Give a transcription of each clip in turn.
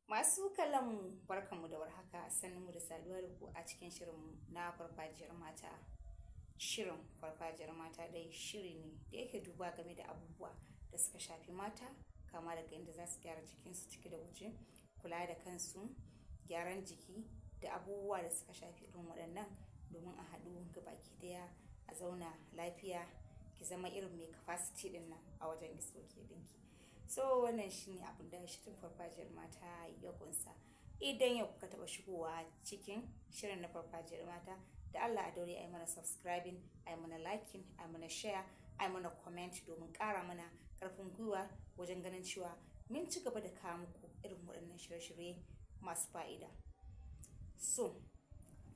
Masu kallon mu, barkanmu da warhaka, sannunmu da saduwa da ku a cikin shirinmu na Farfajiyar Mata. Shirin Farfajiyar Mata dai shiri ne da yake duba game da abubuwa da suka shafi mata, kama daga inda za su gyara jikinsu ciki da waje, kula da kansu, gyaran jiki da abubuwa da suka shafi irin waɗannan, domin a haɗu gabaki ɗaya a zauna lafiya, ki zama irin mai capacity ɗin nan a wajen iso ke ɗinki. So wannan shine abin da shirin Farfajiyar Mata ya kunsa. Idan yau kuka taɓa shigowa cikin shirin na Farfajiyar Mata, da Allah a daure a yi mana subscribing, a yi mana liking, a yi mana share, a yi mana comment, domin ƙara mana ƙarfin gwiwa wajen ganin cewa mun ci gaba da kawo muku irin waɗannan shirye-shirye masu fa'ida. So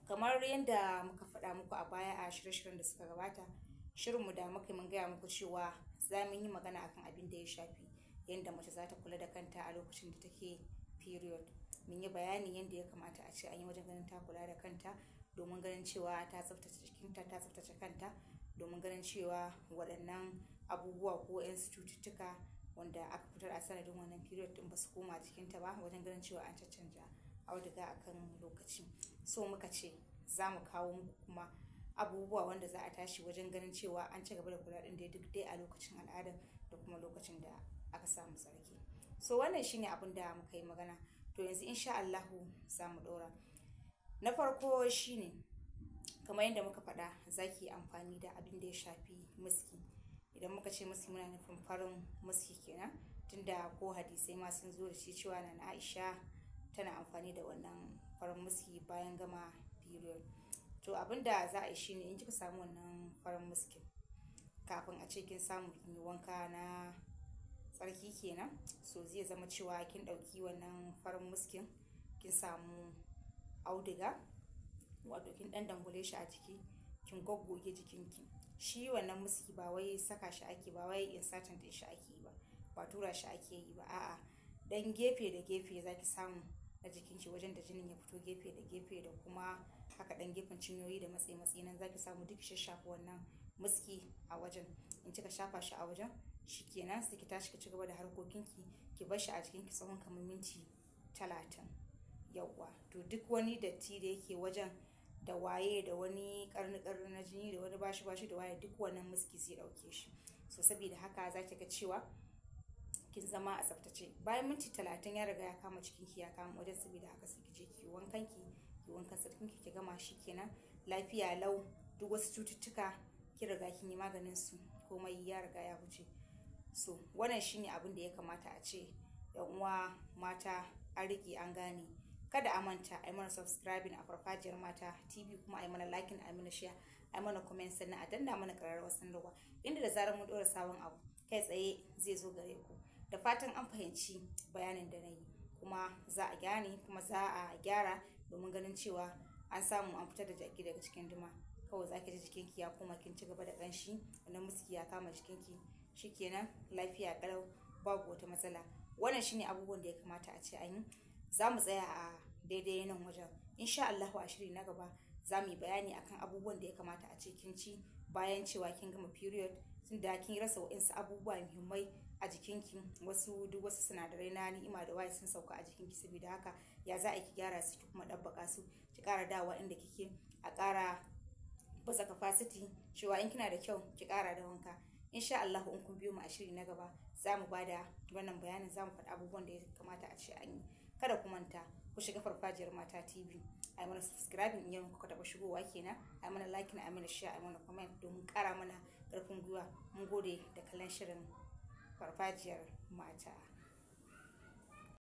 kamar yadda muka faɗa muku a baya a shirye-shiryen da suka gabata, shirinmu da muka mun gaya muku cewa za mu yi magana akan abin da ya shafi yadda mace za ta kula da kanta a lokacin da take period. Mun yi bayanin yadda ya kamata a ce an yi wajen ganin ta kula da kanta, domin ganin cewa ta tsaftace jikinta, ta tsaftace kanta, domin ganin cewa waɗannan abubuwa ko waɗansu cututtuka wanda aka fitar a sanadin wannan period ɗin ba su koma jikinta ba, wajen ganin cewa an caccanja auduga akan lokaci. So muka ce za mu kawo muku kuma abubuwa wanda za a tashi wajen ganin cewa an ci gaba da kula ɗin dai duk dai a lokacin al'ada da kuma lokacin da aka samu tsarki. So wannan shine abin da muka yi magana. To yanzu insha Allahu za mu ɗora. Na farko shine, kamar yadda muka faɗa, za ki yi amfani da abin da ya shafi miski. Idan muka ce miski, muna nufin farin miski kenan, tunda ko hadisai ma sun zo da shi cewa na Aisha tana amfani da wannan farin miski bayan gama period. To abin da za a yi shine, in kika samu wannan farin miskin, kafin a ce kin samu kin yi wanka na tsarki kenan, so zai zama cewa kin ɗauki wannan farin miskin, kin samu auduga, wato kin ɗan dangwale shi a jiki, kin goggoge jikinki. Shi wannan miski ba wai saka shi ake ba, wai inserting ɗin shi ake yi ba, ba tura shi ake yi ba, a'a, dan gefe da gefe zaki samu na jikinki, wajen da jinin ya fito, gefe da gefe, da kuma haka ɗan gefen cinyoyi da matse matse nan zaki samu duk shashafa wannan miski a wajen. In kika shafa shi a wajen, shikenan, sai ki tashi ki ci gaba da harkokinki, ki bar shi a jikinki tsawon kamar minti 30. Yawwa, to duk wani datti da yake wajen, da waye, da wani karni karni na jini, da wani bashi bashi, da waye, duk wannan miski zai dauke shi. So saboda haka za ki ga cewa kin zama a tsaftace bayan minti 30, ya riga ya kama cikinki, ya kama wajen. Saboda haka sai ki je ki wankan ki, ki wankan tsarkin ki, ki gama, shi kenan, lafiya lau. Duk wasu cututtuka ki riga kin yi maganin su, komai ya riga ya wuce. So wannan shine abin da ya kamata a ce yan uwa mata an riƙe, an gane. Kada a manta a yi mana subscribing a Farfajiyar Mata TV, kuma a yi mana liking, a yi mana share, a yi mana comment, sannan a danna mana ƙararrawar sanarwa, inda da zarar mun ɗora sabon abu, kai tsaye zai zo gare ku. Da fatan an fahimci bayanin da na yi, kuma za a gane, kuma za a gyara, domin ganin cewa an samu an fitar da jaki daga cikin duma. Kawai za ki ji jikinki ya koma, kin ci gaba da ƙanshi, wannan miski ya kama jikinki, shikenan, lafiya ƙalau, babu wata matsala. Wannan shine abubuwan da ya kamata a ce an yi. Za mu tsaya a daidai nan wajen. Insha Allahu a shiri na gaba za mu yi bayani akan abubuwan da ya kamata a ce kin ci bayan cewa kin gama period, tunda kin rasa wa'insu abubuwa muhimmai a jikinki, wasu duk wasu sinadarai na ni'ima da waye sun sauka a jikinki. Saboda haka ya za a ki gyara su, ki kuma ɗabbaka su, ki ƙara dawa inda kike, a ƙara baza capacity, cewa in kina da kyau ki ƙara da wanka. Insha Allah in kun biyo mu a shiri na gaba, za mu bada wannan bayanin, za mu faɗi abubuwan da ya kamata a ce an yi. Kada ku manta ku shiga Farfajiyar Mata TV, a yi mana subscribing in yau kuka taɓa shigowa kenan, a yi mana liking, a yi mana share, a yi mana comment, domin ƙara mana ƙarfin gwiwa. Mun gode da kallon shirin Farfajiyar Mata.